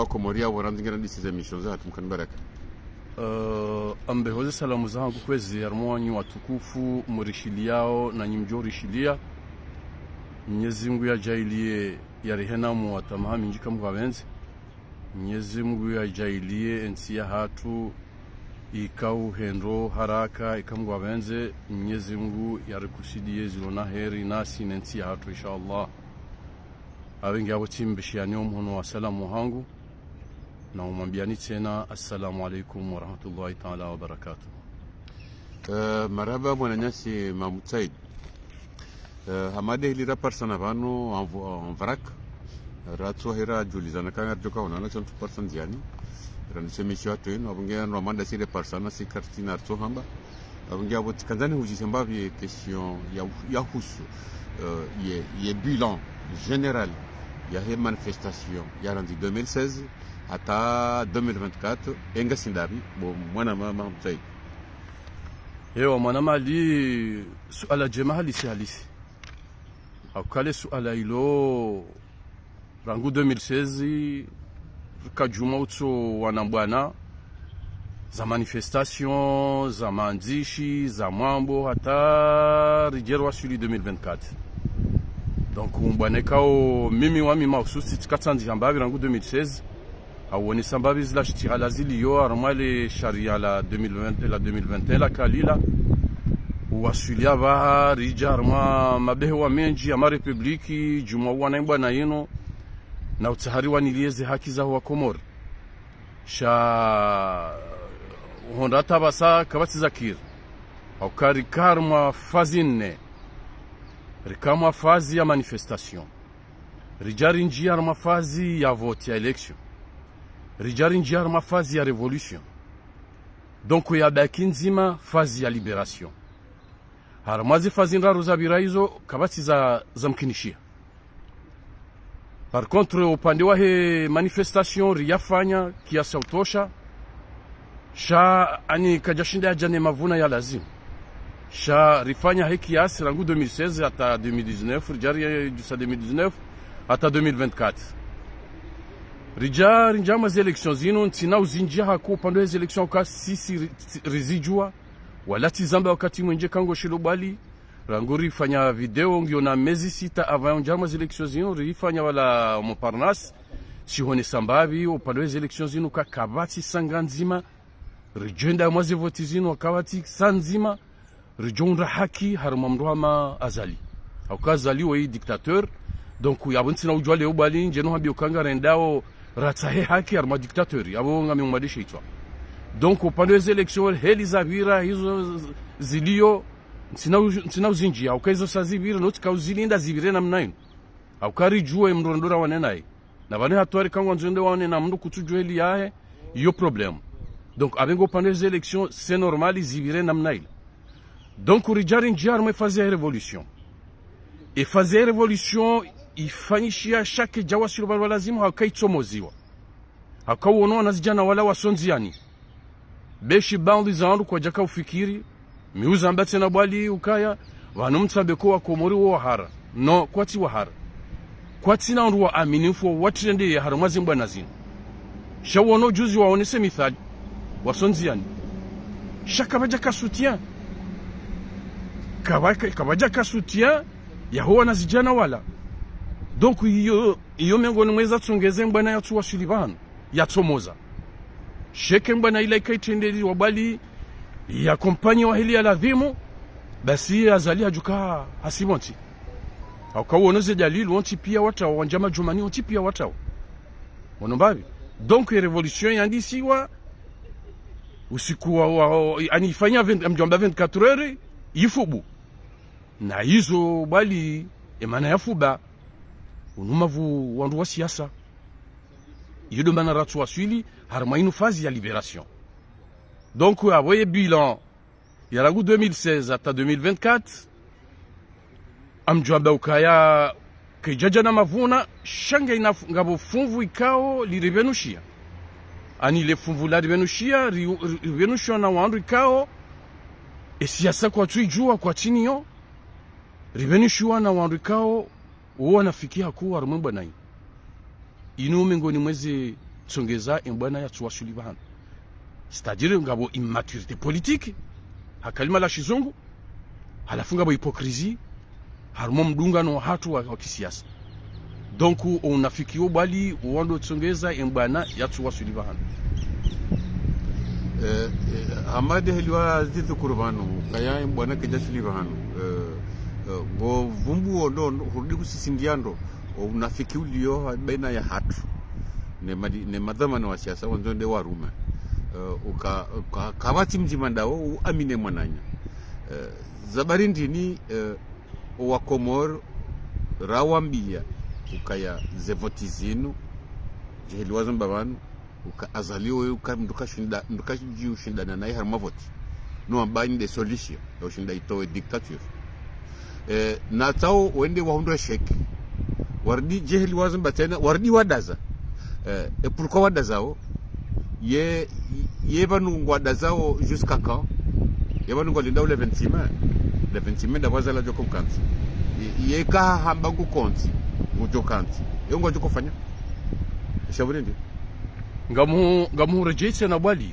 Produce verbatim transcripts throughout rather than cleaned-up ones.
Wakomori abo randzi ngena disi ze émissions zahatru, mkani baraka. Eh, ambe hoze salamu zahangu kwezi harumwa wanyu watukufu murishiliyao na nyi mdjo rishiliya. Mnyezi Mngu yadjaaliye yarihenamu hata maha mindji kamwe ngapvendze. Mnyezi Mngu yadjaaliye entsi yahatru ikao hwendo haraka ikamwe ngapvendze. Mnyezi Mngu yarikusudiye zilo na heri nasi ne ntsi yahatru, insha Allah. Apvenge apvo tsimbishiyani omhono wa salamu hangu, na umwambiyani tsena, assalamu alaikum warahmatullahi taala wabarakatuh. Eh, marahaba mwananyasi Mahmoud Said. Eh, hama de heli raparisana pvanu en vo-, en vrac. Ratsohera djulizana kanga ridjoka onana tsi ntsu parisana ndziani. Randise émission yahatru inu, apvo nge no amanda si reparisana si kartsina ritsohamba. Apvo nge apvo tsikandza nihuzise mbapvi question ya, yahusu, eh, ye, ye bilan général yahe manifestation yarandzi deux mille seize hata deux mille vingt-quatre, engasi ndapvi, bo mwanama Mahmoud Said. Ewa, mwanama Ali, suala djema halisi halisi. Hauka le suala ilo, rangu deux mille seize, rika djuma utso wana mbwana, za manifestation, za mandzishi, za mwambo, hata ridje riwaswili deux mille vingt-quatre. Donc, mbwana ikao mimi wami mahususi tsika tsandzi hamba pvi rangu deux mille seize, hauonesa mbapvi zila shitihala ziliyo harumwa le sharia la deux mille vingt, la deux mille vingt et un la kalila. Uwaswili apvaha ridja harumwa mabehewa mendji ya marepubliki, djumwa uwana mbwana inu, na utsaha riwaniliye ze haki zaho wa Komori. Sha honda hata pvasa kapvatsi zakiri. Hauka rika harumwa fazi nne. Rika harumwa fazi ya manifestation. Ridja rindjiya harumwa fazi ya vote ya élection. Ridja rindjiya harumwa fazi ya révolution. Donc yabaki ndzima fazi ya libération. Harumwa ze fazi ndraru zapvira izo kapvatsi za, zamkinishiha. Par contre, upande wahe manifestation riyafanya kiasi ya utosha. Sha ani kadjashinda yadja ne mavuna ya lazimu. Sha rifanya he kiasi rangu deux mille seize hata deux mille dix-neuf, ridja ridjusa deux mille dix-neuf hata deux mille vingt-quatre. Ridja rindjiya harumwa ze élections zinu, ntsina uzindjiya hauka upande wahe ze élections hauka sisi ri-, rizidjuwa. Wala tsizamba wakati mwendje kangoshilo bwali, rangu rifanya video ngiyo na mezi sita avant yondja harumwa ze élections zinu, rifanya pvala Montparnasse, tsihonesa mbapvi, upande wahe ze élections zinu ka kapvatsi sanga ndzima, ridjenda harumwa ze vote zinu, kapvatsi sa ndzima, ridjo undra haki harumwa mndru hama Azali. Hauka Azali woyi dictateur, donc yapvo ntsina udjuwa leo bwali, ndjeno hambiyo kanga rendao ratsahe haki harumwa dictateur, yapvo ngami umwadishe itswa. Donc, upande wahe ze élections, heli zapvira, hizo z-, ziliyo, ntsina u-, ntsina uzindjiya, hauka hizo sa zipvira, no tsika uzilinda zipvire namna inu. Hauka ridjuwe mndru randora wane naye. Na pvanu hatwari kangwandzo wende waone na mndru kutsudjuwa heli yahe, iyo problème. Donc, apvenge upande wahe ze élections, c'est normal, zipvire namna ila. Donc, ridja rindjiya harumwa e fazi ya révolution. E fazi ya révolution ifanyishiha sha kedjawaswili pvahanu pva lazimu hauka itsomoziwa. Hauka uono wanazidjana wala waso ndziani. Beshi baadhwi za wandru kwadjaka ufikiri, mi uzamba tsena bwali ukaya, pvanu mtsambe ko wa Komori wo wahara. No, kwatsi wahara. Kwatsina wandru waaminifu watrende ye harumwa ze mbwana zinu. Sha wono juzi waonese mithali, waso ndziani. Sha kapvadjaka soutien. Kapva-, kapvadjaka soutien yaho wanazidjana wala. Donc iyo, iyo mengoni mweza tsongeze mbwana yatsuwaswili pvanu, yatsomoza. Sha eka mbwana ila ika itrendeliwa bwali ya accompagner wa heli ya lazimu, basi Azali hadjuka hasibu ntsi. Hauka wono ze dalili wontsi piya watrawa, wandjama djumani wontsi piya watrawa. Wono mbapvi. Donc, e révolution yandisiwa, usiku wa, wa, wa, ani ifanya vingt, amdjwamba vingt-quatre heures, ifubu. Na izo bwali, e mana yafuba, unu mavu wandru wa siasa. Iyo ndo mana ratsuwaswili harumwa inu fazi ya libération. Donc, apvo ye bilan ya rangu deux mille seize hata deux mille vingt-quatre, amdjwamba ukaya kedjadja na mavuna, sha nge ina f-, ngapvo funvu ikao liripvenushiha. Ani le funvu laripvenushiha, ri-, ri-, ripvenushiwa na wandru ikao e siasa kwatsuidjuwa, kwatsiniyo, ripvenushiwa na wandru ikao wo wanafiki hakuu harumwa e mbwana inu. Inu mengoni mweze tsongeza embwana yatsuwaswili pvahanu. C'est-à-dire ngapvo immaturité politique, ha kalima la shizungu, halafu ngapvo hypocrisie, harumwa mdungano hatru wa, wa kisiasa. Donc, o unafiki wo bwali, wandro tsongeza embwana yatsuwaswili pvahanu. Eh, eh, Hamadi heliwa zidhukuru pvanu, kaya embwana kejaswili pvahanu. Eh, eh, ngo vumbu wo ndo, ndo, hurudi kusisindia ndo, o unafiki ulio ha-, baina ya hatru. Ne madi-, ne madhwamana wa siasa, wandzo nde warume. Eh, uka, uka, kapvatsi mdzima ndawo, uamine mwananya. Eh, za bari ndini, eh, owa Komoro, rawambia, ukaya ze voti zinu, jeheli wazamba pvanu, uka Azali oyo, uka mndru kashinda, mndru kaji ushindana naye harumwa voti. No amba inde solution, ya ushinda itowe dictature. Eh, na tsao wende wahundre échec. Warudi jeheli wazamba tsena, warudi wadaza. Eh, et pourquoi wadazao? Ye, ye pvanu ngwadazao jusqu'à quand? Ye pvanu ngwalindao le vingt-six mai. Le vingt-six mai ndapvo Azali adjo kantsi. Ye, ye kahamba ngu kantsi, ngudjo kantsi. Ye ngwadjo fanya? Sha pvure ndi. Ngamu, ngamu redjeyi tsena bwali.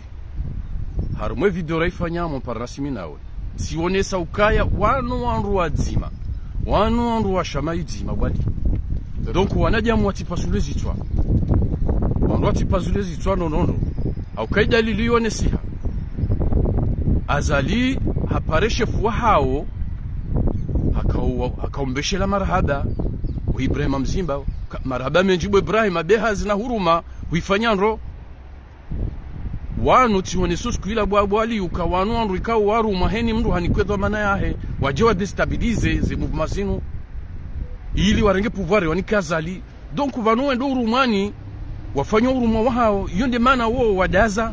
Harumwa e video rayifanya mo parasimi nawe. Tsiwonesa ukaya wanu wandru wadzima. Wanu wandru wa shama idzima bwali. Donc wanadamu watsipasule zitswa. Wandru watsipasule zitswa no nondo. Au kaida lili yonesiha. Azali hapare shefu wahawo, hakau-, hakaumbeshela marahaba, wa Ibrahima Mzimba, ka-, marahaba mendji bo Ibrahima, be hazi na huruma, huifanya ndro. Wanu tsiwonesa usiku ila bwa-, bwali uka wanu wandru ikao warumwa heni mndru hanikwe dhwamana yahe, wadje wa déstabiliser ze mouvement zinu, ili warenge pouvoir wanike Azali. Donc pvanu wendo urumwani, wafanya urumwa wahawo, iyo nde mana wo wadaza,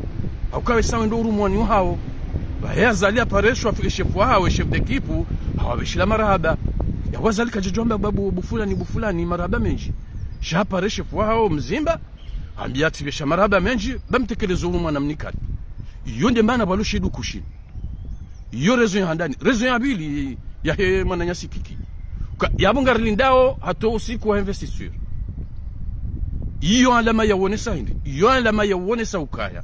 hauka wesa wendo urumwani wahawo. Pvahe Azali hapare shefu, shefu wahawo, chef d'équipe, hawabeshela marahaba. Yaani Azali kadjadjo amba babu bufulani, bufulani, marahaba mendji. Sha hapare shefu wahawo Mzimba, hambia atsibesha marahaba mendji, ba mtekelezo urumwa na mnikali. Iyo nde mana pvalo shidu kushi. Iyo raison ya handani. Raison ya pvili yahe mwananyasi Kiki. Ka, yapvo ngarilindao hata usiku wa investiture. Iyo alama ya wonesa hindri. Iyo alama ya wonesa ukaya.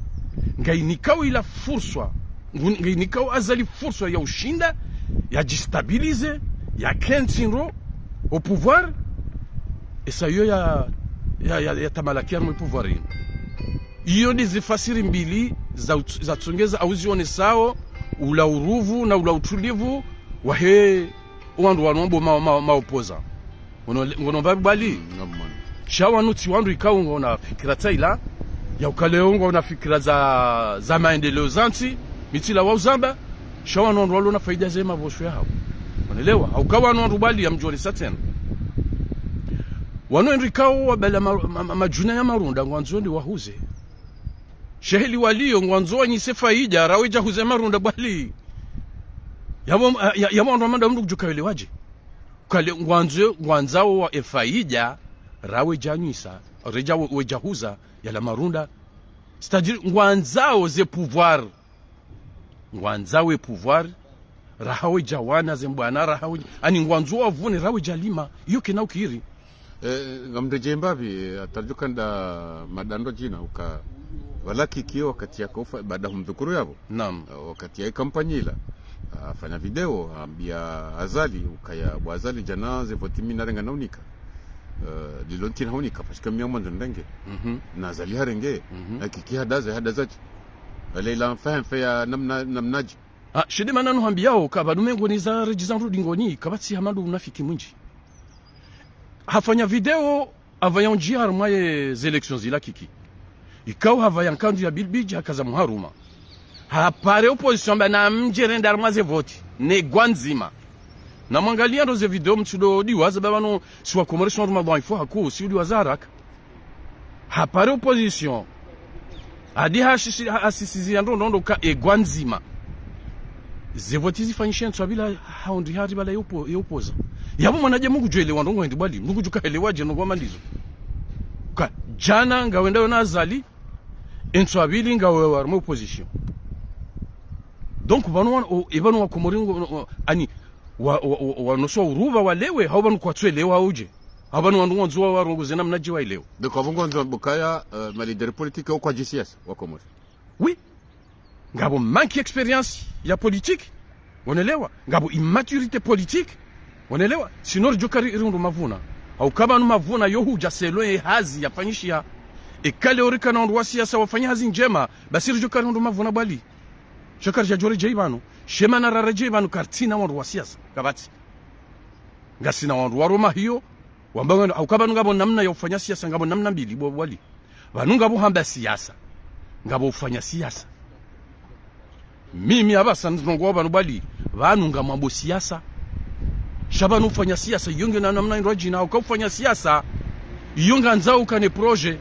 Ngainikao ila furswa. Ngu-, ngainikao Azali furswa ya ushinda, ya déstabiliser, ya kentsi ndro, au pouvoir. Esa iyo ya, ya, ya, ya tamalakia no pouvoir inu. Iyo nde zifasiri mbili za, za tsongeza au zionesao ula uruvu na ula utulivu wahe wandru wanu wambo ma, ma, ma opposants. Ngono, ngono pvapvi bwali. Mm, ngamwona. Sha wanu tsi wandru ikao ngwaona fikira tsi ila, ya uka leo ngwaona fikira za, za maendeleo za ntsi, mi tsi ila wa uzamba, sha wanu wandru walo na faida ze mapvosho yahawo. Wanelewa, hauka wanu wandru bwali ya mdjorisa tsena. Wanu wendru ikao wabala ma, ma, ma, madjuna ya marunda ngwandzo ndi wahuze. Sheheli walio ngwandzo wanyise faida, rawe dja huze marunda bwali. Yapvo, ya, ya, yapvo wandru wamanda mndru kudjuka wele wadje. Kale ngwandzo, ngwandzao wa e faida, rawe dja nyisa, redja we, we dja huza, yala marunda. C'est-à-dire, ngwandzao ze pouvoir. Ngwandzao e pouvoir, raha we dja wana ze mbwana, raha we, ani ngwandzo wavune, rawe dja lima, iyo kena ukiri. Eh, ngamredjeyi mbapvi, eh, hata ridjo kanda madando djina, uka, pvala Kiki wakati yaka ufa, baada humdhukuru yapvo. Naam. Eh, wakati ya kampanyi ila, hafanya video, hambia Azali, ukaya bo Azali djana ze voti mi narenga naunika. Eh, lilo ntsi naunika, parce que mi ya mwandzo nirenge. Mhm. Na Azali harenge, mhm, na Kiki hadaza, hadaza dje. Pvale ila mfa, mfa ya namna, namnadje. Ah, shidi mana nuhambiao, ka pvanu mengoni za redji za ndrudi ngoni, kapvatsi hama ndo unafiki mwindji. Hafanya video, apvaya undjia harumwa ye ze élections zila Kiki. Ikao hapvaya nkandu ya bilbidji hakaza muharuma. Hapare opposition amba namdje rende harumwa ze voti. Ne gwa ndzima. Namwangalia ndo ze video mtsudo diwaza ba pvanu si wa Komori si wandru madhwaifu hakuu, si udiwaza haraka. Hapare opposition. Hadi hashisi-, ha-, hasisizia ndo, ndo, ndo ka egwa ndzima. Ze voti zifanyishe ntswa bila haundi hari pvala yo po-, yo poza. Yapvo mwanadje Mungu djwelewa ndrongo hindri bwali, Mungu djuka helewa dje ndrongo wamalizo. Ka, djana ngawenda yo na Azali, entswa pvili ngawe harumwa opposition. Donc, pvanu wa, o, e pvanu wa Komori ngo, o, ani, wa, wa, wa, wanoso urupva walewe, hau pvanu kwatsuelewa udje. Apvanu wandru ngwandzo warongoze namnadje waelewa. Donc, apvo ngwandzo bukaya, euh, ma leader politique wo kwadji siasa wa Komori. Oui. Ngapvo manque expérience ya politique. Wonelewa. Ngapvo immaturité politique. Wonelewa. Sinon ridjo kari irundu mavuna. Hauka pvanu mavuna yo hudja selon ye hazi yafanyishiha. Eka leo rikana wandru wa siasa wafanya hazi ndjema, basi ridjo kari irundu mavuna bwali. Sha karidjadjo redjei pvanu. She mana raredjei pvanu karitsina wandru wa siasa. Kapvatsi. Ngasina wandru wa roma hiyo, wamba ngano, hauka pvanu ngapvo namna ya ufanya siasa, ngapvo namna mbili, bo-, bwali. Pvanu ngapvo hamba siasa, ngapvo ufanya siasa. Mimi apvasa ndrongowa pvanu bwali, pvanu ngamwambo siasa. Sha pvanu ufanya siasa, iyo ngena namna indru djina, hauka ufanya siasa, iyo ngandzo ukane projet,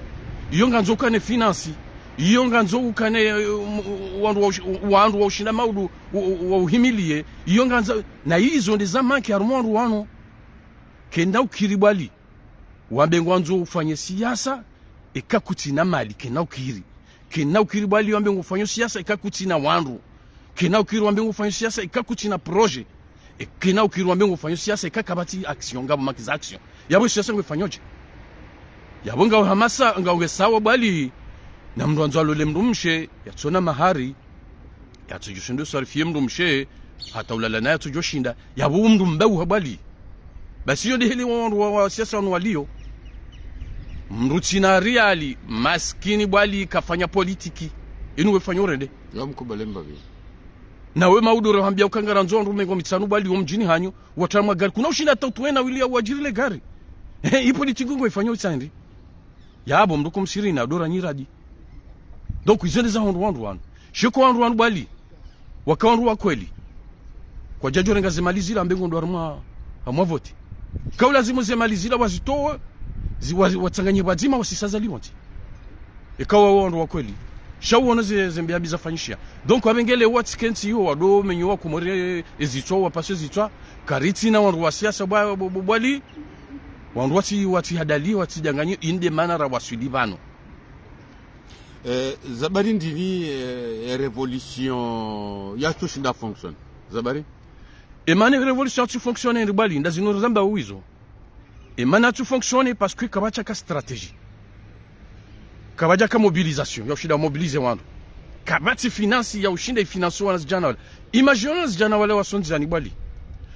iyo ngandzo ukane finance, iyo ngandzo ukane, eh, um, wandru wa ushi-, wandru wa ushinda maudu, wa, wa, wa uhimiliye, iyo ngandzo, na izo nde za manque harumwa wandru wanu. Kena ukiri bwali wambe ngwandzo ufanye siasa, eka kutsina mali, kena ukiri. Kena ukiri bwali wambe ngufanye siasa, eka kutsina wandru. Kena ukiri wambe ngufanye siasa, eka kutsina projet. E, kena ukiri wambe ngufanye siasa, eka kapvatsi action, ngapvo manque za action. Yapvo siasa ngwefanyodje? Yapvo ngawe hamasa, ngawe sawa bwali. Na mndru andzo alole mndru mshe, yatsona mahari, yatsodjo shinda uswarifiye mndru mshe, hata ulala naye yatsodjo shinda, yapvo mndru mba uha bwali. Basi iyo nde heli wa, wa, wa siasa wanu waliyo. Mndru tsina riali, maskini bwali kafanya politiki. Inu wefanya urende. Ngamkubali mbapvi. Nawe maudu rahambia uka ngarandzo wandru mengo mitsanu bwali wo mdjini hanyu, watramwa gari. Kuna ushinda hata utwena wili ya wadjiri le gari. He, i politiki ngwefanya utsaindi. Yapvo mndru kumsirina, dora nyiradi. Donc, izo nde za wandru wandru wanu. Sheko wandru wanu bwali. Waka wandru wa kweli. Kwadjadjo renga ze mali zila mbe ngondro harumwa, harumwa voti. Ka ulazimu ze mali zila wazitowe, zi-, wa-, watsanganye pvwadzima wasisazali wontsi. Eka wa wandru wa kweli. Sha uona ze, ze mbiambi zafanyishiha. Donc, wapvengele watsikentsi iho wado menyo wa Komori, ezitswa, wapase ezitswa. Karitsina wandru wa siasa bwa-, bwa-, bwa-, bwali. Wandru watsi, watsi hadali, watsi danganyi, inde mana rawaswili pvanu. Eh, zabari ndini, eh, e révolution yatsu shinda fonctionne. Zabari? E mana e révolution yatsu fonctionne ndi bwali, nda zinu rizamba uwizo. E mana yatsu fonctionne parce que kapvatsi ka stratégie. Kapvatsi ka mobilisation, ya ushinda mobiliser wandru. Kapvatsi finance ya ushinda ifinance wana zijana wala. Imagine wana zijana wala wasondzani bwali.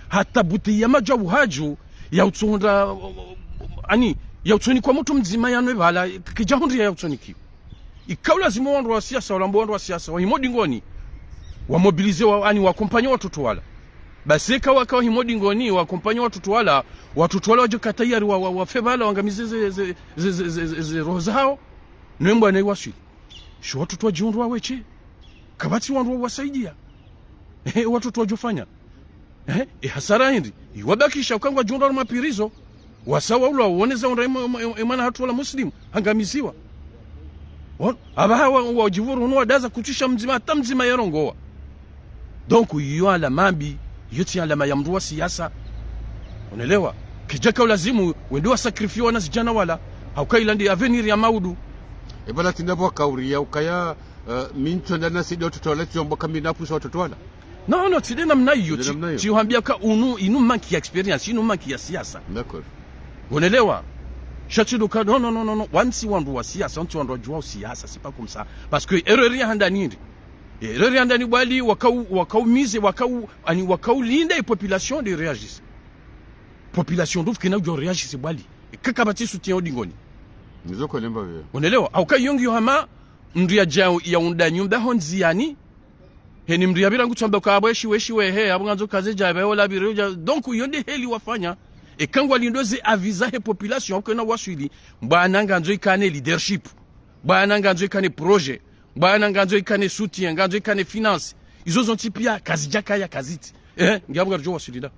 Hata bouteille ya madji ya uhadju, ya utsonda, ani, ya utsonikwa mutru mdzima yanwe pvala, kidja hundri ya utsoniki. Ika ulazimu wandru wa siasa, walambo wandru wa siasa, wahimo dingoni, wamobilize wa, ani, wakompanye watoto wala. Basi eka waka wahimo dingoni, wakompanye watoto wala, watoto wala wadjo ka tayari wa, wa, wafe pvala, wangamize ze, ze, ze roho zahao, no mbwana iwaswili. Sho watoto wadjihundru waweshe. Kapvatsi wandru wa wasaidia. Ehe, watoto wadjofanya. Ehe, e hasara hindri. Iwabakisha uka ngwadjihundru harumwa prison. Wasawa ulwa wone za undra e mwa-, e mwa-, e mwana hatru wala Muslim. Hangamiziwa. Won-, apvaha wa, wadjipvuru hunu wadaza kutwisha mdzima, hata mdzima yarongowa. Donc, iyo alama mbi, iyo tsi alama ya mndru wa siasa. Wonelewa? Kidjaka ulazimu, wende wasacrifier wana zijana wala. Hauka ila ndi avenir ya maudu. Epvala tsi ndapvo wakauriya ukaya, eh, mi ntsonda nasaidia watoto wala, tsiwambo ka mi napvusa watoto wala. Non, non, tsi nde namna iyo, tsi nde namna iyo. Tsi uhambia ka unu, inu manque ya expérience, inu manque ya siasa. D'accord. Wonelewa? Sha tsi ndo ka, non, non, non, non, non. Wantsi wandru wa siasa, wantsi wandru wadjuwa siasa, c'est pas comme ça. Parce que erreur ya handani ndi. Erreur ya handani bwali, wakau, wakaumize, wakau, ani wakaulinda e population nde réagisse. Population ndo fukena udjo réagisse bwali. Eka kapvatsi soutien o dingoni. Nizo ko lemba vye. Wonelewa? Hauka iyo ngiyo hama, mndru yadja ya unda nyumba ho ndziani, heni mndru yapvira ngutsamba ka apvo eshi weshi wehe, apvo ngandzo kaze dja, apvo ola biro dja. Donc, iyo nde heli wafanya. Eka ngwalindo ze avis zahe population, hauka na waswili. Mbwana ngandzo ikane leadership. Mbwana ngandzo ikane projet. Mbwana ngandzo ikane soutien, ngandzo ikane finance. Izo zontsi pia kazidjakaya kazitsi. Eh, ngiapvo ngaridjo waswili nda.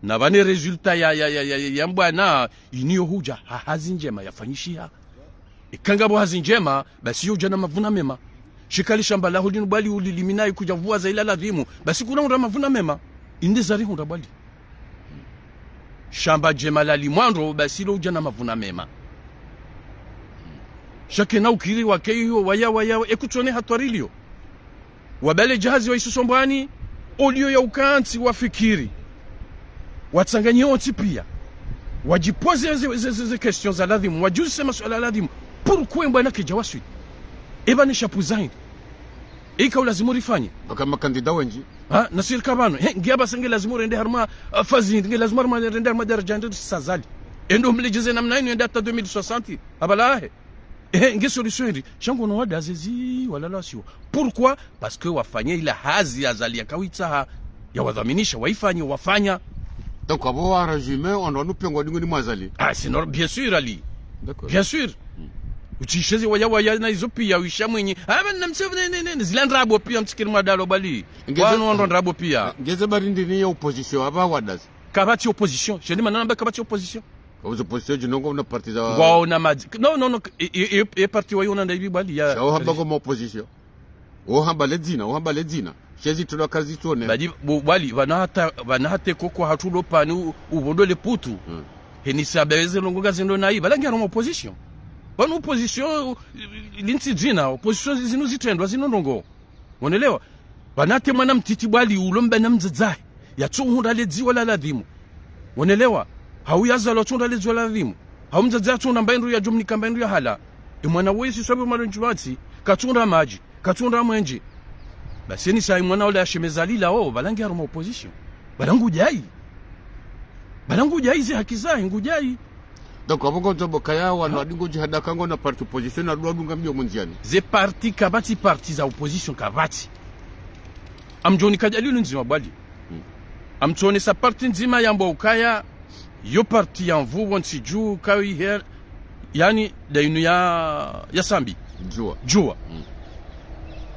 Na pvane résultat ya, ya, ya, ya, ya, ya mbwana, inu yo hudja, ha hazi ndjema yafanyishiha. Ika ngapvo hazi ndjema, basi yo udja na mavuna mema. Shikali shamba laho linu bwali ulilima nayi kudja pvua za ila ladhimu, basi kuna undra mavuna mema. Inde zarihundra bwali. Shamba ndjema lalimwa ndro, basi lo udja na mavuna mema. Sha kena ukiri wake iyo, waya, waya, ekutsone hatwari liyo. Wabale djahazi wa isuso mbwani, oliyo ya ukantsi wafikiri. Watsanganye wontsi pia. Wadjipoze ze, ze, ze, ze questions za ladhimu, wadjiuzise masuala ladhimu. Pourquoi mbwana kedja waswili? Eba ne shapu zaini. Ika ulazimu rifanye. Pvaka makandida wendji. Ha, na sirika pvanu. He, nge apvasa nge lazimu rende harumwa, uh, fazi, nge lazimu harumwa rende harumwa daraja ndri sa Azali. Endo mledjeze namna inu ende hata deux mille soixante. Apvala he. Ehe, nge solution hindri? Sha ngo no wadaze zi walala wasiwa. Pourquoi? Parce que wafanya ila hazi Azali yakawitsaha, yawadhaminisha, waifanye, wafanya. Donc, apvo wa régime, on doit nous pengo dingo ni mwa Azali. Ah, c'est nor-, bien sûr, Ali. D'accord. Bien sûr. Utsishezi waya waya na izo piya, wisha mwinyi. Ah, ben, namse, ne, ne, ne, ne, zila ndrabo piya mtsikiri mwadalo bali. Ngeze Wanu wandro ndrabo piya. Ngeze bari ndini ya opposition, apva wadaze. Kapvatsi opposition. Sheni mana namba kapvatsi opposition. Ozo position djinongo una parti za ngwaona madzi. Non, non, non. E, e, e, e parti wayiona nda ibi bwali ya. Sha ohamba ngo ma opposition. Ohamba le dzina, ohamba le dzina. Shezi tulwa kazi tuone. Badi, bu-, bwali, pvana hata, pvana hata koko hatru lo pani u-, uvondo le putu. Hmm. Heni sabe eze ndrongo ngazi ndo nayi, pvala nge harumwa opposition. Pvanu opposition, u-, lintsi dzina, opposition zinu zitrendwa zinu ndrongo. Ngonelewa? Pvana hata mwana mtiti bwali ulo mbana mdzadzahe. Yatsuhundra le dziwa la ladhimu. Ngonelewa? Hau yazalwa tsuhundra le dziwa la ladhimu. Hau mdzadzahe tsuhundra mba hindru ya djumnika mba hindru ya hala. E mwana wesi swabi mwana ntsi pvatsi. Katsuhundra madji. Katsuhundra mwenje. Basi eni sa mwana ule ashemeza lila o, pvala nge harumwa opposition. Pvala ngudjayi. Pvala ngudjayi ze haki zahe, ngudjayi. Donc, apvo ngondzo bo kaya wanu wadingo djihada kango na parti opposition na dua dunga mbio mundziani. Ze parti kapvatsi parti za opposition kapvatsi. Amdjoni kadjalilu ndzima bwali. Hmm. Amtsonesa parti ndzima yambo ukaya yo parti ya nvu pvo ntsi dju kawi he, yani, da inu ya, ya Sambi. Djuwa. Djuwa. Hmm.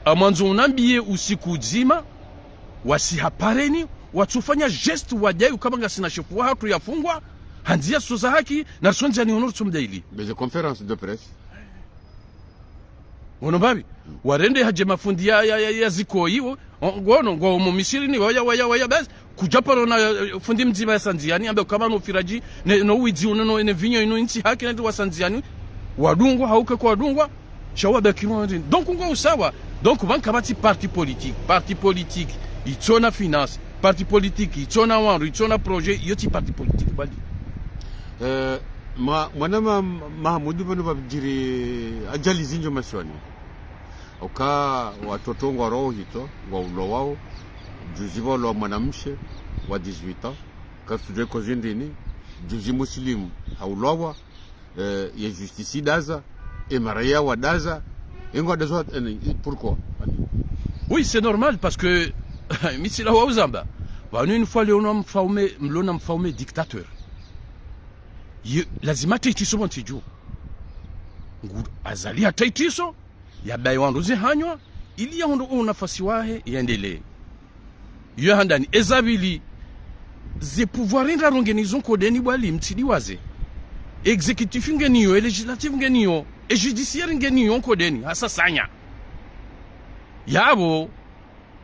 Amwandzo unambiye usiku udzima, wasi hapareni, watsufanya geste wadjayi ukaba ngasina shefu wahatru yafungwa, handzi ya soza haki, na risondzi yani ono ritsomdayili. Beze conférence de presse. Ngono mbapvi, warende hadje mafundi ya, ya, ya, ya zikoyi, o, o, ngono, ngwa umo Misiri ni, waya, waya, waya, basi, kudja paro na, eh, fundi mdzima ya sandziani, ambe ukaba no firadji, ne, no widzi, uno, no, ne vinyo, ino, intsi haki, nati wa sandziani, wadungwa, hauke kwa wadungwa, sha wabaki mwa ndini. Donc, ngo usawa. Donc, pvanu kapvatsi parti politique. Parti politique, itsona finance. Parti politique, itsona wandru, itsona projet, iyo tsi parti politique, bwali. Eh, ma-, mwana ma-, Mahamudu pvanu pvabidjiri ajali zindji masiwani. Oka watoto ngwa roho hito, ngwa ulowao. Juzi pvwa ulowa mwanamshe wa dix-huit ans. Karitsudjuwa iko zindrini. Juzi Muslimu ha ulowa. Eh, ye justice idaza, e maraya wadaza, e ngwadaza, eh, pourquoi? Oui, c'est normal parce que, mi tsila wa uzamba. Pvanu une fois leo na mfaume, mlona mfaume dictateur. Ye, lazima taitriso pvo ntsi dju. Ngu, Azali ya taitriso, ya bayi wandru ze hanywa, ili ya hondo o nafasi wahe, yendelee. Yo handani, eza pvili, ze pouvoir ndraru ngeni zo nkodeni bwali mtsidiwaze. Exécutif ngeni yo, e législatif ngeni yo, e judiciaire ngeni yo nkodeni, hasasanya. Yapvo,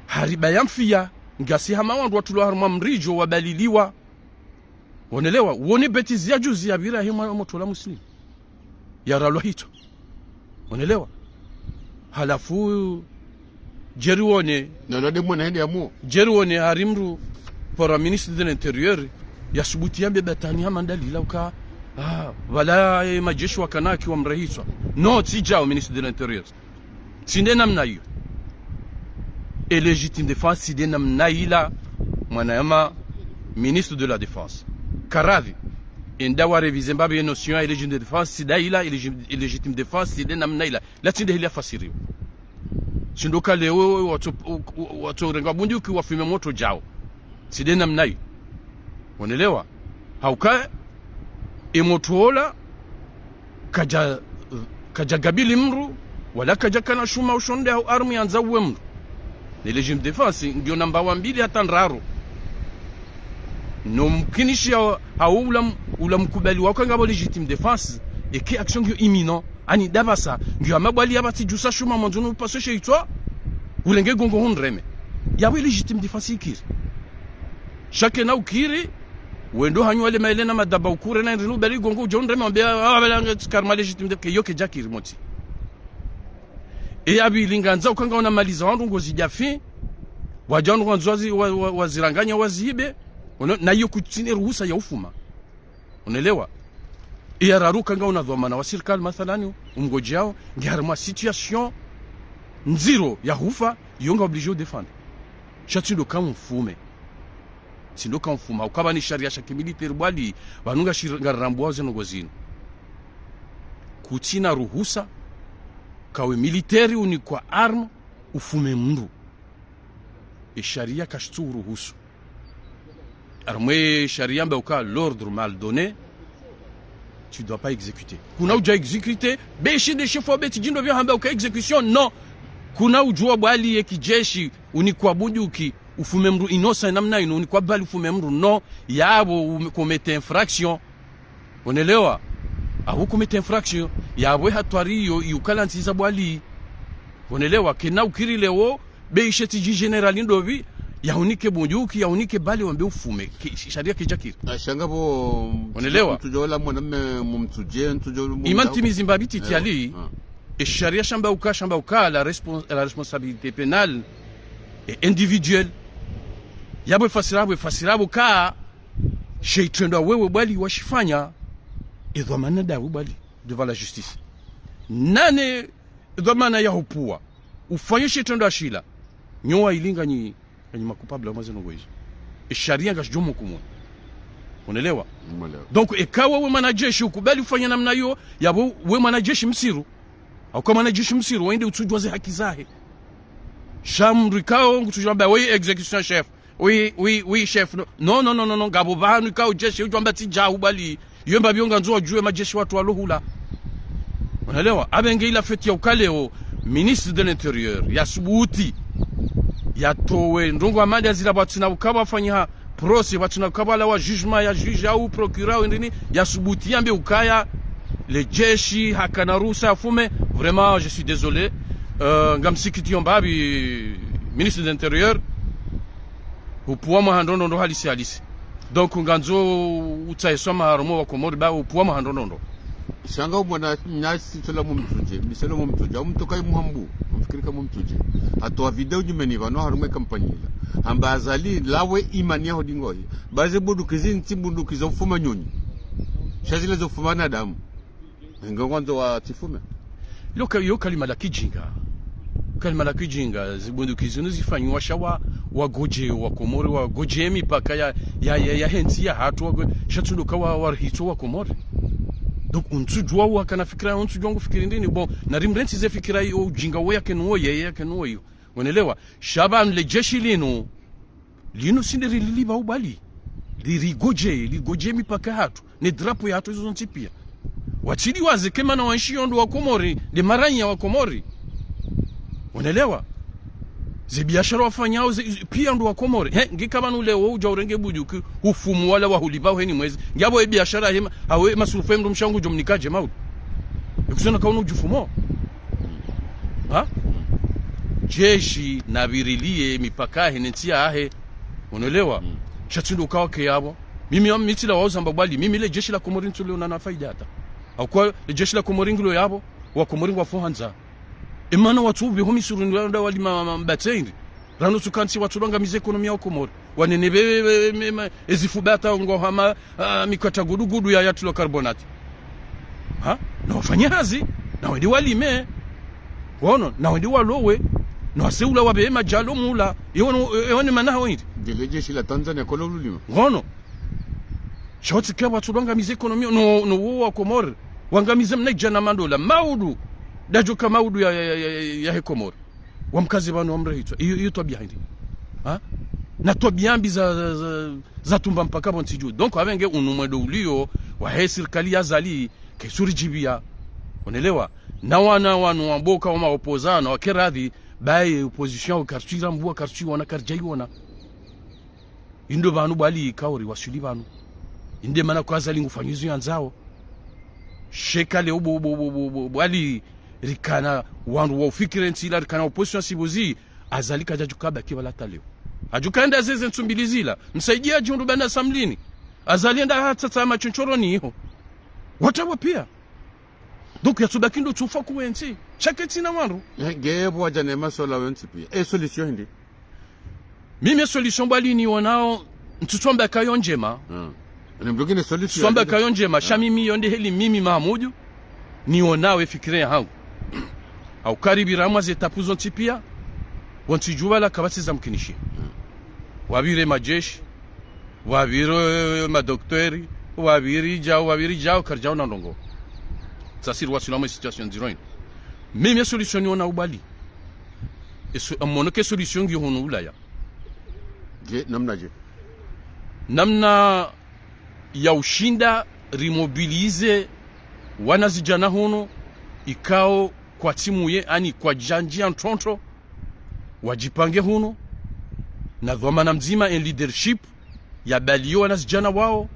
hariba ya mfiya, ngasi hama wandru watulwa harumwa mridjo wabaliliwa. Wonelewa, wone bêtise ya juzi ya pvira he mwa-, motro la Muslimu. Ya ralwa hito. Wonelewa. Halafu, djeri wone. Na lode mwana hende ya muo. Djeri wone hari mdru, para ministre de l'Intérieur, ya subuti yambe batwani hama ndalila uka, ah, pvala, eh, majeshi wa kanaki wa mrahiswa. Non, tsi djao ministre de l'Intérieur. Tsi nde namna iyo. E légitime défense tsi nde namna ila, mwananyama ministre de la Défense. Karadhi. Enda wa réviser mbapvi e notion ya e légitime de défense, tsi nda ila, e légi-, e légitime défense tsi nde namna ila. La tsi nde hili ya fasiriwa. Tsi ndo ka leo watso, watso renga bunduki wafume motro djao. Tsi nde namna iyo. Wonelewa? Hauka, e motro ola, kadja, kadja gabili mdru, wala kadja kana shuma ushonde hau arme yandza uwe mdru. Ne légitime défense, ngiyo namba wa mbili hata ndraru. No mkinishi ya, hau ula m-, ula mkubali wako ngapvo légitime défense, eke action ngiyo imminent. Ani ndapvasa, ngiyo hama bwali yapvatsi djusa shuma mwandzo no upaswe she itswa, urenge gongo hundreme. Yapvo légitime défense ikiri. Sha kena ukiri, wendo hanywa le maele na madaba ukure na ndrini ubali gongo udja hundreme wambe, ah, pvala nge tsi karma légitime défense, ke yo kedja kiri motsi. E ya pvili ngandza uka ngaona mali za wandru ngozidja fi, wadja wandru ngwandzo wazi-, wa-, wa-, waziranganya waziibe, ono, na iyo kutsina ruhusa ya ufuma. Unelewa? Iya raruka nga una dhwamana wa sirikali, mathalani, umngodjeyao, nge harimwa situation ndziro ya hufa, yo nga obligé udéfendre. Sha tsi ndo ka mfume. Tsi ndo ka mfume. Ukaba ni sharia sha kimilitaire bwali, pvanu nga shir-, nga rambuwa zeno ngozinu. Kutsina ruhusa, kawe militaire unikwa arme, ufume mndru. E sharia kashitsu uruhusu. Harimwa e sharia yamba uka l'ordre mal donné, tu dois pas exécuter. Kuna udja exécuter, be shi nde chef wa be tsi djindo pvya hamba uka exécution, non. Kuna udjuwa bwali ye kijeshi, unikwa bunduki, ufume mndru innocent namna inu, unikwa bali ufume mndru, non. Yapvo ume-, commettre infraction. Unelewa? Apvo commettre infraction. Yapvo e hatwari iyo, iyo ukala ndziza bwali. Unelewa? Kena ukiri leo, be ishe tsi dji général ndopvi, yahunike bunduki, yahunike bali wambe ufume. Ke-, sh-, sharia kedjakiri. Ashanga pvo. Unelewa? Mtsudjo ola mwana mme mumtsudje, mtsudjo ola mwana. Ima ntimizi mbapvi titi. Ewa. Ali. Ah. E sharia shamba uka, shamba uka, la respons-, la responsabilité pénale est individuelle. Yapvo fasira, yapvo fasira, yapvo ka, she itrendwa wewe bwali washifanya, e dhwamana ndawe bwali, devant la justice. Nane dhwamana ya hupuwa, ufanye she itrendwa shila, nyowa ilinga nyi, nyi ma coupable mwa zeno ngo izo. E sharia ngashidjo mhukumu. Unelewa? Mwelewa. Donc, eka wewe mwanajeshi ukubali ufanye namna iyo, yapvo we mwanajeshi msiru. Au ka mwanajeshi msiru, wende utsudjuwa ze haki zahe. Sha mndru ikao ngutsudjuwa amba we exécution chef. Oui, oui, oui, chef. Non, non, non, non, non, non, ngapvo pvanu ikao jeshi udjuwa amba tsi djahu bwali. Iyo mbapvi yo ngandzo wadjuwe majeshi watru walohula. Unelewa? Apvenge ila feti ya uka leo, ministre de l'Intérieur, yasubuti, yatowe ndrongo amadi azila pvwatsina ukaba wafanyiha procès, pvwatsina ukaba walawa jugement ya juge au procureur au ndrini, yasubuti yambe ukaya, le jeshi hakana ruhusa yafume. Vraiment, je suis désolé. Euh, ngamsikitiyo mbapvi, ministre de l'Intérieur, upuwa mwaha ndrondrondro halisi halisi. Donc, ngandzo utsahe swamaha harumwa wa Komori ba upuwa mwaha ndrondrondro. Shanga umwana nyasi tsola mumtsudje, miselo mumtsudje, au mtoka imuhambu, mfikirika mumtsudje. Hatowa video nyumeni pvanu harumwa e kampanyi ila. Hamba Azali, lawe imani yaho dingoyi. Ba ze bunduki zinu tsi bunduki za ufuma nyonyi. Sha zile za ufuma wanadamu. Nge ngwandzo watsifume. Yo ka-, yo kalima la kijinga. Kalima la kijinga, ze bunduki zinu zifanyiwa sha wa, wagodje wa Komori, wagodje mipaka ya, ya, ya, yahe ntsi yahatru, wago-, sha tsi ndo ka wa, warihitso wa Komori. Donc, untsudjuwa wakana fikira, untsudjuwa ngufikiri ndrini, bon, narimrentsi ze fikira iyo, ujinga wo yakenu wo, yeye yakenu wo iyo. Unelewa? Sha pvanu le jeshi linu, linu tsi nde rililipva ubwali. Li-, ligodje, ligodje mipaka yahatru. Ne drapeau yahatru izo zontsi pia. Watsiliwaze ke mana wanshi yo ndo wa Komori, nde maranya wa Komori. Unelewa? Ze biashara wafanyao ze, ze, pia ndo wa Komori. He, ngika pvanu leo udja urenge bunduki, ufumu wala wahulipva heni mwezi. Ngiyapvo e biashara hema, hawe masurufu ye mndru mshe ngudjo mnikadje maudu. Ekutsona kaunu udjufumo. Ha? Jeshi navirilie mipaka yahe ne ntsi yahe. Unelewa? Mm. Sha tsi ndo uka wake yapvo. Mimi, mi tsila wauza amba bwali. Mimi le jeshi la Komori ntsuliona na faida hata. Au ka le jeshi la Komori ngilo yapvo, wa Komori ngwafo ha ndzaa. E mana watsu upve ho misuru ni wanda walima ma-, mbatsendi. Rano tsukantsi watsu lwangamiza ekonomi ya Komori. Wanene be, be, be, me, ma, ezifuba hata ngo hama, ah, mikata gudugudu ya, ya hydrocarbonate. Ha? Na wafanye hazi, na wende walime. Ngono, na wende walowe. Na waseula wabe madjalo mula. Ewono, ewono mana hawo indi. Ndele jeshi la Tanzania kolo lulima. Ngono. Sha utsi ke watsu lwangamiza ekonomi, no, no wo wa Komori. Wangamiza mna djana madola. Maudu. Ndadjo ka maudu ya, ya, ya, ya, yahe Komori. Wamkaze pvanu wamrehitswa. Iyo, iyo twabia hindri. Ha? Na twabia mbi za, za, za, za tumba mpaka pvo ntsi dju. Donc, apvenge unu mwendo ulio, wahe sirikali ya Azali, kaitsu ridjibia. Unelewa? Na wana wanu wamboka wa maopposant, na wake radhi, baye opposition, karitsu irambua, karitsu iona, karidja iona. Indo pvanu bwali kauri wasuli pvanu. Inde mana kwa Azali ngufanyo izo yandzao. Sheka leo bo, bo, bo, bo, bo, bwali rikana wandru wa ufikiri ntsi ila rikana opposition sibuzi, Azali kadjadjuka baki pvala hata leo. Hadjuka enda zeze ntsu mbili zila. Msaidie hadjihundru pvanu Samlini. Azali enda hatsatsa machochoroni iho. Watawa pia. Donc, yatsubaki ndo tsufa kuwe ntsi. Sha ketsina wandru. Eh, nge pvo wadja ne masola we ntsi pia. E solution hindri? Mimi e solution bwali nionao, ntsutsamba kayo ndjema. Hmm. Nembukine solution. Swamba kayo ndjema, sha mimi yo nde heli mimi Mahamudu, nionao e fikira yahangu. Hauka ripvira mwa ze étapes zontsi pia, wontsi djuwa la kapvatsi za mkinishi. Wapvire majeshi, wapvire madokteri, wapvire djau, wapvire djau, karidjaona ndrongoo. Sasi riwaswili mwe situation ndziro inu. Mimi e solution nionao Bwali. Eso, amono ke solution ngiyo hunu Ulaya. Je, namna je? Namna ya ushinda rimobilize wanazidjana hunu, ikao kwatsi muye, ani kwadjandjia ntrontro, wadjipange hunu, na dhwamana mdzima en leadership, ya baliyo wanazidjana wao,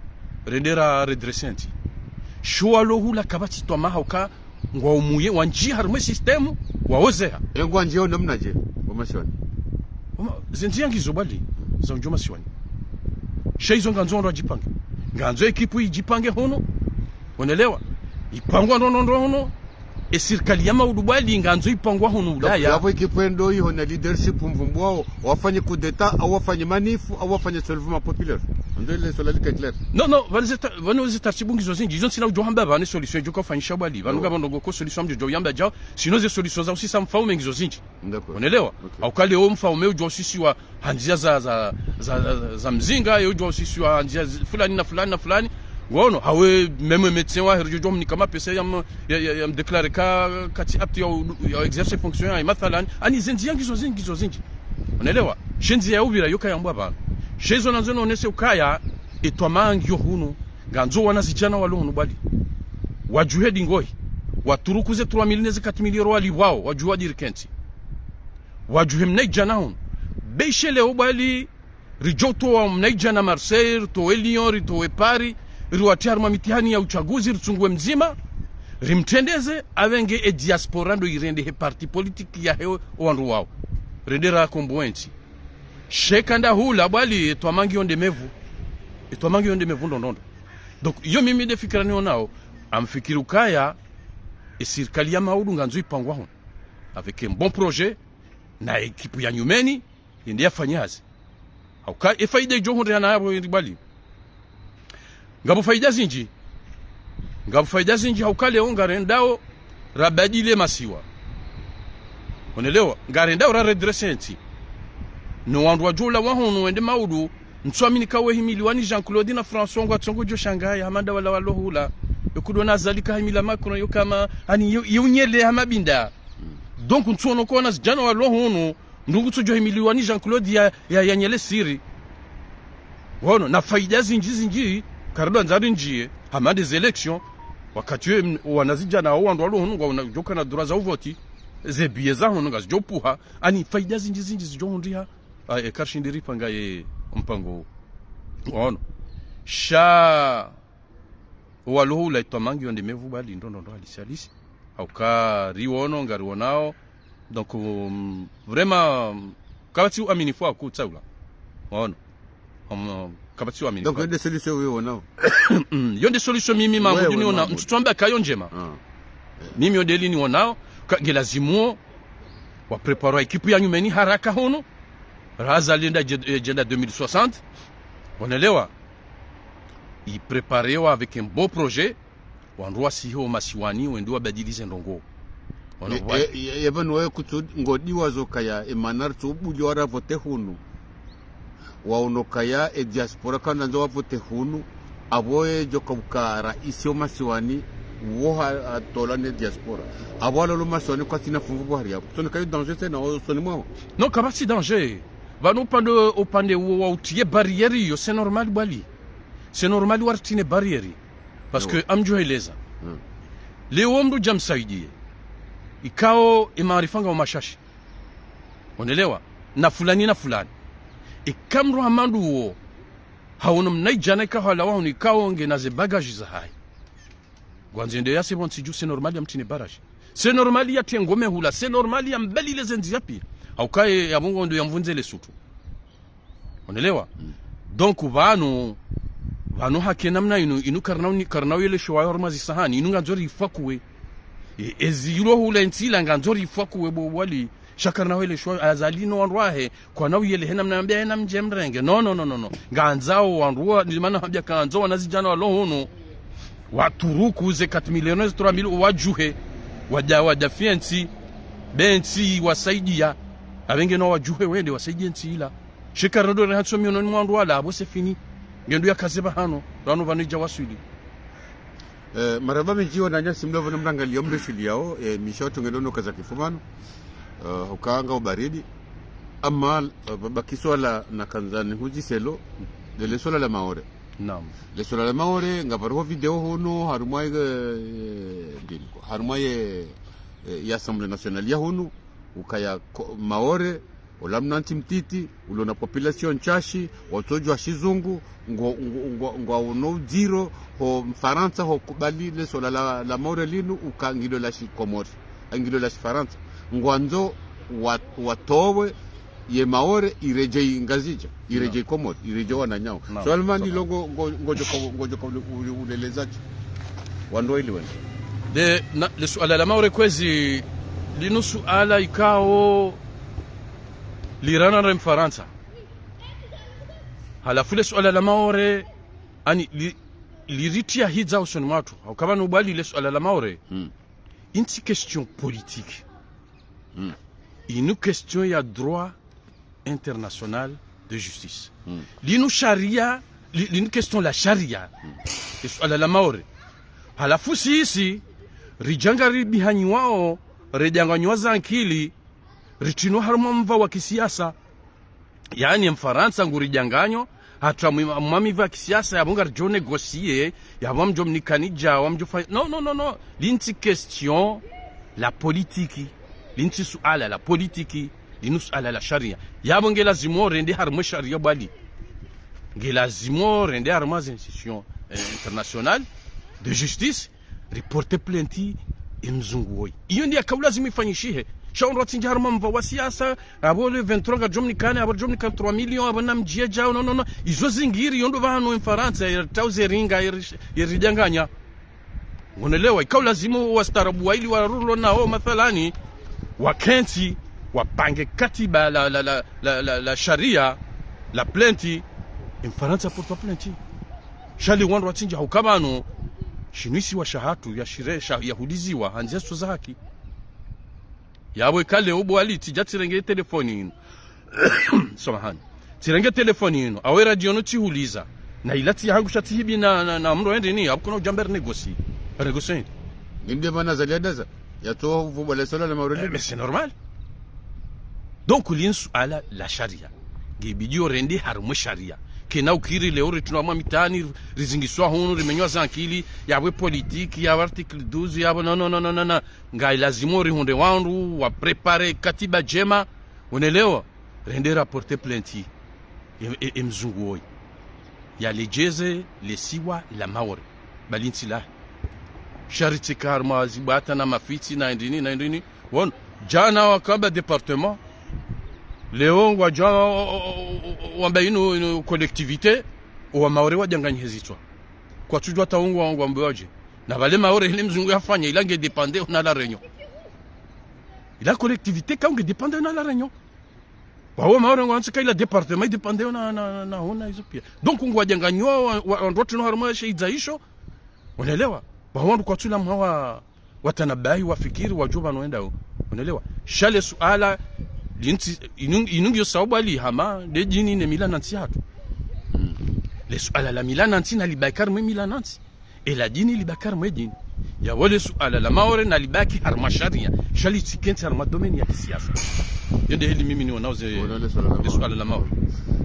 rende ra redresser ntsi. Sho walo hula kapvatsi twamaha uka ngwa umuye, wandjie harumwa e système, waozeha. E ngwandjie o namna je, o masiwani. Oma, ze ndzia ngizo Bwali, za undjo masiwani. Sha izo ngandzo wandru wadjipange. Ngandzo ekipu idjipange hunu, onelewa. Ipangwa ndrongoo ndrongoo hunu, e sirikali ya Mahamudu Bwali ngandzo ipangwa hunu Ulaya. Yapvo ekipu ndo iho na leadership mvumbuao, wafanye coup d'état, au wafanye manif, au wafanye soulèvement populaire. Ndo ile swala like clair. Non, non, pvanu ze ta-, pvanu ze taratibu ngizo zindji, izo ntsina udjo hamba pvanu solution idjo ka ufanyisha Bwali. Pvanu ngapvo ndrongoo ko solution mdjo djo yamba djao, sinon ze solution za usisa mfaume ngizo zindji. D'accord. Onelewa? Ok. Hauka leo mfaume udjo usisiwa ha ndzia za, za, za, za, za mzinga, ye udjo usisiwa ha ndzia zi-, fulani na fulani na fulani. Ngono, hawe même médecin wahe ridjo djo mnika mapesa ya m-, ya, ya, ya mdéclarer ka, katsi apte ya u-, ya exercer fonction yahe, mathalan. Ani ze ndzia ngizo zindji, ngizo zindji. Onelewa? She ndzia ya upvira yo kaya mbwa pvanu. She izo nandzo nonese ukaya, e twamaa ngiyo hunu, ngandzo wanazidjana walo hunu Bwali. Wadjuhe dingohi. Waturuku ze trois mille ne ze quatre mille euros walipvwao, wadjuhe wadirike ntsi. Wadjuhe mnaidjana hunu. Be ishe leo Bwali, ridjo towa mnaidjana Marseille, ritowe Lyon, ritowe Paris, riwatrie harumwa mitihani ya uchaguzi, ritsunguwe mdzima, rimtrendeze, apvenge e diaspora ndo irendehe parti politique yahe o wandru wao. Rende rakombowe ntsi. She kanda hula Bwali, e twamaa ngiyo ndemevu. E twamaa ngiyo ndemevu ndrongoo ndrongoo. Donc, iyo mimi nde fikira nionao, ngamfikiri ukaya, e sirikali ya Mahamudu ngandzo ipangwa hunu. Avec un bon projet, na ekipu ya nyumeni, yende yafanye hazi. Hauka, e faida idjo hundriha na yapvo iri Bwali. Ngapvo faida zindji. Ngapvo faida zindji hauka leo ngarendao rabadili e masiwa. Onelewa, ngarendao ra redresser ntsi. No wandru wadjo ulawa hunu wende Mahamudu, ntsuamini ka wehimiliwa ni Jean-Claude na François ngwatsongo djo shangaya, hama nda wala walo hula. Yo kudona Azali kahimila Macron, yo kama, ani yo, yo unyele hama binda. Donc, ntsuono ko wanazidjana walo hunu, ndrungu tsudjo himiliwa ni Jean-Claude ya, ya, ya nyele siri. Wono, na faida zindji zindji, karidjo andza rindjie, hama nde ze élections, wakati we, m-, wanazidjana wo wandru walo hunu, ngwa una, djoka na droit za uvoti, ze billets za hunu, ngazidjo puha, ani faida zindji zindji zidjo hundriha, a, e, karishindi ripanga ye mpango. Wono. Sha, walo hula e twamaa ngiyo ndemevu Bwali ndrongoo ndrongoo halisi halisi. Hauka riwono, ngarionao. Donc, um, vraiment, um, kapvatsi uaminifu wa kutsaula. Waono. Um, kapvatsi uaminifu. Donc, yo nde solution wewe uonao? Mm, yo nde solution mimi Mahamudu nionao. Wewe Mahamudu. Ntsutsuamba kayo ndjema. Ah. Mimi yo nde li nionao. Ka, nge lazimu wa prépare ekipu ya nyumeni haraka hunu. Raha Azali nda dje-, eh, djenda deux mille soixante. Onelewa? I préparewa avec un beau projet. Wandru wasihe o masiwani, wende wabadilize ndrongoo. Ono e, bwa- e, e, e, pvanu waye kutsu ngodiwa zo kaya, e mana ritsu buliwa ra vote hunu. Waono kaya, e diaspora kandza wavote hunu. Apvo e djoka uka raisi o masiwani, wo ha, hatola ne diaspora. Apvo walolo masiwani kwatsina fungu pvo hari apvo. Tsone kayo danger tsena, o soni mwawo. Non, kapvatsi danger. Pvanu upande, upande wo wa utriye barrière yo, c'est normal Bwali. C'est normal waritrie ne barrière. Parce que ngamdjo heleza. Mm. Leo mndru dja msaidiye. Ikao e maarifa ngao mashashi. Onelewa? Na fulani na fulani. Ika mndru hama ndo wo. Haono mnaidjana ikao halawa hunu ikao ngena ze bagages zahahe. Ngwandzo ende yase pvontsi dju, c'est normal yamtrie ne barrage. C'est normal yatrie ngome hula. C'est normal yambalile ze ndziya pia. Hauka ye ya Mungu ndo yamvundze le sutu. Onelewa? Mm. Donc, pvanu, pvanu hake namna inu, inu karina uni-, karina uyelesho wayo harumwa zisahani, inu ngandzo rifakuwe. E, ezi yulo hula e ntsi ila ngandzo rifakuwe bo Bwali. Sha karina hweleshwa Azali no wandru wahe, kwana uyelehe namna yambia yena mdje mrenge. No, no, no, no, no. Ngandzao wandru wa, ni mana hambia kandzao wanazidjana walo hunu. Waturuku ze quatre millions, trois millions, wadjuhe. Wadja, wadja fientsi, bentsi, wasaidia. Apvenge no wadjuhe wende, wasaidia ntsi ila. Sha karina ndo rehantso miononi mwa wandru wala, abo c'est fini. Ngendro ya kaze pvahanu, pvanu pvanu idja waswili. Eh, marahaba mendji wananyasi mlio pvanu mrangalia mreshiliao, eh, misha watongelo no kaza kifu pvanu. Eh, hukanga ubaridi. Ama, eh, ba-, baki swala na kandzani hudjiselo, le, le swala la Maore. Naam. Le swala la Maore, ngapvariho video hunu, harumwa ye, eh, ndini, harumwa ye, eh, ye Assemblée Nationale ya hunu, ukaya ko-, Maore, ola mna ntsi mtiti, ulo na population ntsashi, watsodjuwa shizungu, ngo, ngo, ngo, ngwauno udziro, ho Mfarantsa, ho kubali le swala la, la Maore linu, uka ngilo la shikomori, ngilo la shifarantsa. Ngwandzo wa-, watowe ye Maore iredjei Ngazidja, iredjei Komori, iredjei wananyao. Naam. Swala mani lo ngo, ngo, ngodjoka, ngodjoka ule-, ule-, ulelezadje. Wandru ili wende. De, na, le suala la Maore kwezi, linu suala ikao lirana ne Mfarantsa. Halafu le suala la Maore, ani, li, liritia hidza usoni mwatru. Hauka pvanu bwali le suala la Maore. Hmm. Intsi question politique. Hmm. Inu question ya droit international de justice. Hmm. Linu sharia, li-, linu question la sharia. Hmm. Le suala la Maore. Halafu sisi, ridjanga ribihanyiwao, ridjanganywa zankili, ritrino harumwa mva wa kisiasa. Yaani, Mfarantsa nguridjanganyo, hata mwi-, mwa miva ya kisiasa, yapvo ngaridjo négocier, yapvo mdjo mnikani dja, wa mdjo fa-, non, non, non, non. Lintsi question la politique. Lintsi suala la politique. Linu suala la sharia. Yapvo nge lazimu rende harumwa sharia bwali. Nge lazimu rende harumwa ze institutions, eh, internationales de justice. Riporte plainte ye mzungu woyi. Iyo ndiyo yaka ulazimu ifanyishihe. Sha wandru watsindji harumwa mva wa siasa, apvo le vingt-trois ngadjo mnikane, apvo djo mnikane trois millions, apvo namdjie djao, non, non, non. Izo zingiri, yo ndo pvanu Mfarantsa, yeri tauze ringa, yeri, yeri djanganya. Ngonelewa, ika ulazimu wastaarabu waili warurulwa nao, mathalani, wakentsi, wapange katiba la, la, la, la, la, la sharia, la plainte, Mfarantsa porte plainte. Sha li wandru watsindji hauka pvanu, shinu isiwa shahatru, ya shire, sha, ya huliziwa, handzi ya sitru za haki. Yapvo ikale ubo ali tsidja tsirenge telefoni inu. Samahani. Tsirenge telefoni inu. Awe radio no tsihuliza. Na ila tsi hangu sha tsihibi na, na, na mro ende ni, apvo kuna udja mbe renégocier. Renégocier. Ninde mana Azali adaza. Yatso vumbwa le suala la Maore. Eh, mais c'est normal. Donc, linu suala la sharia. Nge bidi yo rende harumwa sharia. Kena ukiri leo ritrino harumwa mitani, rizingiswa hunu, rimenywa zankili, yapvo politique, yapvo article douze, yapvo non, non, non, non, non, non. Nga ilazimu rihundre wandru, wa préparer katiba djema, ngonelewa, rende raporte plainte. E, e, e mzungu woyi. Yaledjeze le siwa la Maore. Bali ntsi lahe. Sha ritsike harumwa zibwata na mafitsi na indrini, na indrini. Wono, djana wakamba département. Leo ngwadja wa, wa, wa, wamba inu, inu collectivité, wa Maore wadjanganyihe zitswa. Kwatsudjuwa ta ungu wa, ungu wambe wadje. Na pvale Maore ile mzungu yafanya, ila nge dépendre na La Réunion. Ila collectivité ka nge dépendre na La Réunion. Wawo Maore ngwantsi ka ila département i dépendre na, na, na, na hona izo pia. Donc ngwadjanganywa wa, wa, wandru watsino harumwa she idza isho. Ngonelewa. Wawo wandru kwatsula mwa wa, watanabahi, wafikiri, wadjuwa pvanu wendao. Ngonelewa. Sha le suala, lintsi, inu, inu ngiyo sababu ali hama, nde dini ne mila na ntsi hatru. Hmm. Le suala la mila na ntsi nalibaki harumwa mila na ntsi. Ela dini libaki harumwa dini. Yapvo le suala la Maore nalibaki harumwa sharia. Sha litsikentsi harumwa domaine ya kisiasa. Yo nde heli mimi nionao ze, le suala la Maore.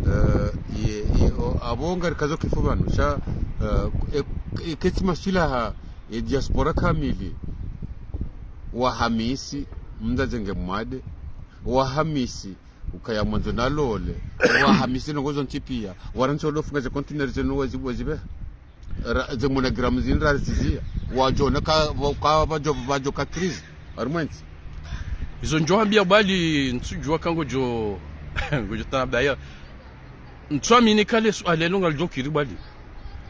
Eh, ye, ye, o, apvo ngarikazo kifu pvanu. Sha, eh, e, e, ketsi maswilaha, e diaspora kamili. Wahamisi, mdzadze nge mwade. Wahamisi, ukaya mwandzo nalole. Wahamisi ndrongoo zontsi pia. Warantsi walo funga ze conteneur zinu wazi-, wazibe. Ra-, ze MoneyGram zinu rarizizia. Wadjo ona ka, wa-, ka, wadjo, wadjo ka crise. Harumwa entsi. Izo ndjo hambia bali ntsudjuwa ka ngodjo, ngodjo tanabaya. Ntsuamini ka le suala lilo ngalidjo kiri bali.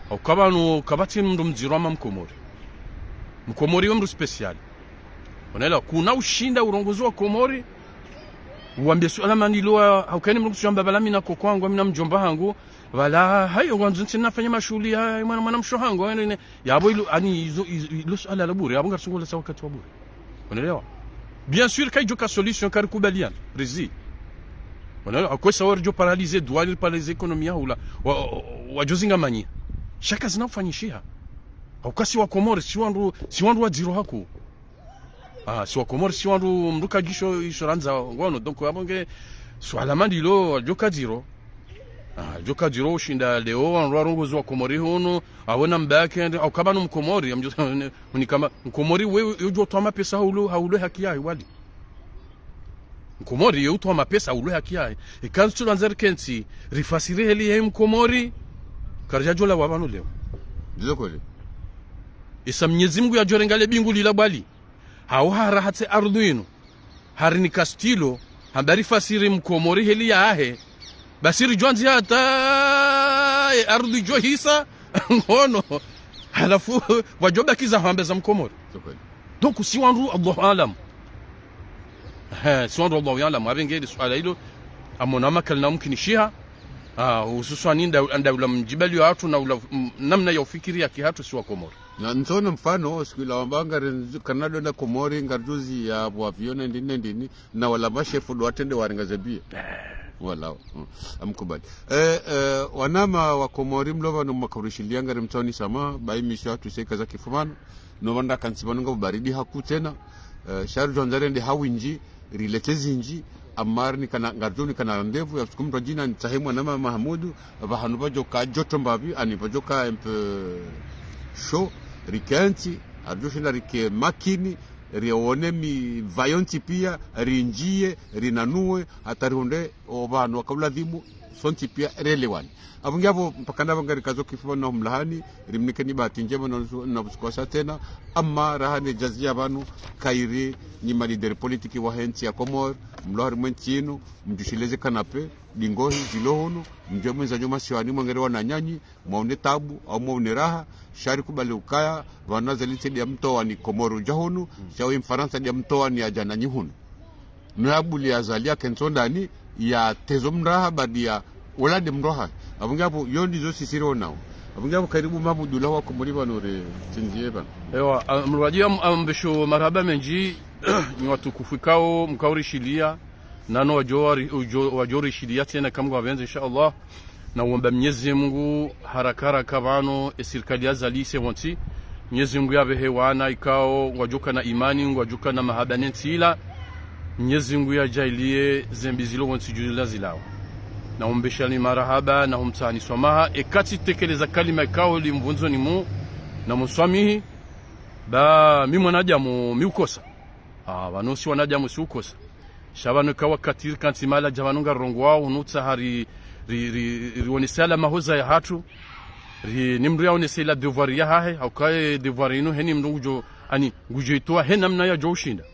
Hauka pvanu kapvatsi mndru mdziro hama Mkomori. Mkomori we mndru spécial. Ngonelewa, kuna ushinda urongozi wa Komori, Wambe suala mani ilo, ha, hauka ni mdru kushamba pvala mi na koko wangu, mi na mdjomba hangu, pvala, hayo, wandzo ntsi nafanya mashuhuli ya mwana, mwana mshe hangu, ya, ne, ne, yapvo ilo, ani, izo, izo, ilo suala la bure, yapvo ngarisongolesa wakati wa bure. Unaelewa? Bien sûr, kayidjoka solution, karikubaliana, rizi. Unaelewa? Akwesa waridjo paralyser douane, paralyser économie ya hula, wa, wa, wadjo zingamanya. Sha kazina ufanyishiha. Hauka si wa Komori, si wandru, si wandru wa dziro haku. Ah, si wa Komori, si wandru mdru kadjisho isho randza ngono. Donc, yapvo nge, suala mani ilo, wadjoka dziro. Ah, wadjoka dziro ushinda leo, wandru warongozi wa Komori hunu, awe na mbake, au kama ni Mkomori, amdjo, unikama, Mkomori we, yodjo utwa mapesa ha ulo, ha ulo haki yahe wali. Mkomori, ye utwa mapesa ha ulo haki yahe. Eka ntsu randza rikentsi, rifasiri heli ya Mkomori, karidjadjo lawa pvanu leo. Ndizo kweli. Isa Mnyezi Mungu yadjo renga le bingu lila bwali. Hau hara hatse ardhu inu. Hari ni kastilo, hamba rifasiri Mkomori heli yahe. Basi ridjo andzi hata, e, ardhu idjo hisa, ngono. Halafu, wadjo bakiza hamba za Mkomori. Ndizo kweli. Donc, si wandru, Allahu aalam. He, si wandru, Allahu aalam. Apvo nge li suala ilo, amona makali na mkinishiha. Ah, hususwani nda, nda ula mdjibali wa hatru na ula, m-, namna ya ufikiri ya kihatru si wa Komori. Na ntsona mfano, siku ila wamba ngari, kana ndo na Komori, ngaridjo ziya pvo avion ndini ndini, na wala mashefu ndo watrende warenga ze biye. Wala, mm, amkubali. Eh, eh, wanama wa Komori mlo pvanu mwakarishiliya ngarimtsaoni swamaha, ba émission yahatru seka za kifu pvanu, no wandra kantsi pvanu nga ubaridi haku tsena, eh, sha ridjo andza rende ha windji, rilete zindji, amma rinikana, ngaridjo nikana rendez-vous, ya usiku mdru djina nitsahe mwanama Mahamudu, pvahanu pvadjoka djoto mbapvi, ani pvadjoka un peu chaud, rikentsi, aridjo shinda rike makini, rione miva yontsi piya, rindjiye, rinanuwe, hata rihundre, o pvanu waka uladhimu, sontsi piya, relewane. Apvo nge apvo, mpaka ndapvo ngarikazo kifu pvanu na humlahani, rimnikeni bahati ndjema na, na usiku wa sa tsena, amma raha ne djaziya pvanu, kayiri, nyi ma leader politique wahe ntsi ya Komori, mlo harimwa entsi inu, mdjushileze kanape, dingohi, zilo hunu, mdjuwe mwendza nyuma siwani mwengere wananyanyi, mwaone tabu, au mwaone raha, sha rikubali ukaya, pvanu Azali tse ndiya mtowa ni Komori udja hunu, sha we Mfarantsa ndiya mtowa ni yadja nanyi hunu. No ya buli Azali ya kentsi ndani, ya tezo mraha badi ya, wala nde mraha. Apvo nge apvo, yo ndizo sisi rionao. Apvo nge apvo karibu mabudu la wa Komori pvanu re, tsindziye pvanu. Ewa, a, mrwadji am-, ambesho marahaba mendji, nyi watukufu ikao, mkaurishiliya, nano wadjo wari-, udjo, wadjo rishiliya tsena eka Mngu apvendze, insha Allah. Na uomba Mnyezi Mungu haraka haraka pvanu, e sirikali ya Azali ise pvontsi. Mnyezi Mungu yapvehe wana ikao, ngwadjoka na imani, ngwadjoka na mahaba ne ntsi ila. Mnyezi Mungu yadjaaliye zembi zilo pvontsi djuu la zilawo. Na umbeshani marahaba, na humtsahani swamaha, eka tsitekeleza kalima ikao limvundzo ni mu, na muswamihi, ba mi mwanadamu mi ukosa. Ah, pvanu si wanadamu si ukosa. Sha pvanu eka wakati rikantsi mahala dja pvanu ngarirongowao, hunu utsaha ri, ri, ri, rionese yala mahoza yahatru. Ri, ni mdru yaonese ila devoir yahahe, hauka ye devoir inu heni mdru ngudjo, ani, ngudjo itowa he namna yadjo ushinda.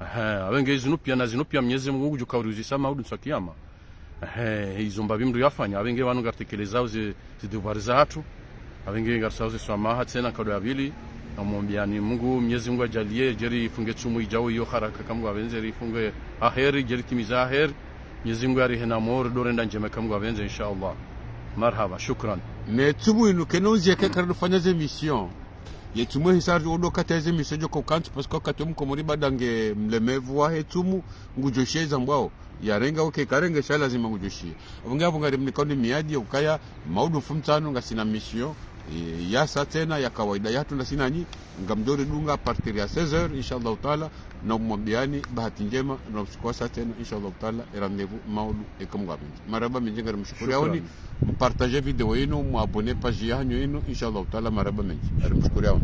Aha, apvo nge zinu piya na zinu piya Mnyezi Mungu ngudjo kauriuzisa maudu ntsu ya kiyama. Ehe, izo mbapvi mdru yafanya, apvo nge pvanu ngaritekelezao ze, ze devoir zahatru, apvo nge ngarisao ze swamaha tsena nkado ya pvili, na mwombeani Mungu, Mnyezi Mungu yadjaaliye, djeri rifunge tsumu idjao iyo haraka eka Mngu apvendze, rifunge ha heri, djeri ritimize ha heri, Mnyezi Mungu yarihe na mori, ndo renda ndjema eka Mngu apvendze, insha Allah. Marahaba, shukran. Ne tsumu inu kena uzieke kari dufanya ze émission. Ye tsumu hisa ri odo kata ze émission djo ko kantsi, parce que wakati wo Mkomori bada nge mlemevu wahe tsumu, ngudjo sheza mbwao. Yarenga uke karenge sha lazima ngudjo shiya. Apvo nge apvo ngarimnikao ni miadi ya ukaya maudu mfumotsanu ngasina émission, e, ya sa tsena ya kawaida yahatru ndasi nanyi, ngamdjo ridunga à partir ya seize heures, insha Allahu taala, na umwambiani bahati ndjema, na usiku wa sa tsena, insha Allahu taala, e rendez-vous maudu eka Mngu apvendze. Marahaba mendji ngarimshukuriyaoni, shukran. Mpartage video inu, muabonne page yahanyu inu, insha Allahu taala, marahaba mendji. Ngarimshukuriyaoni.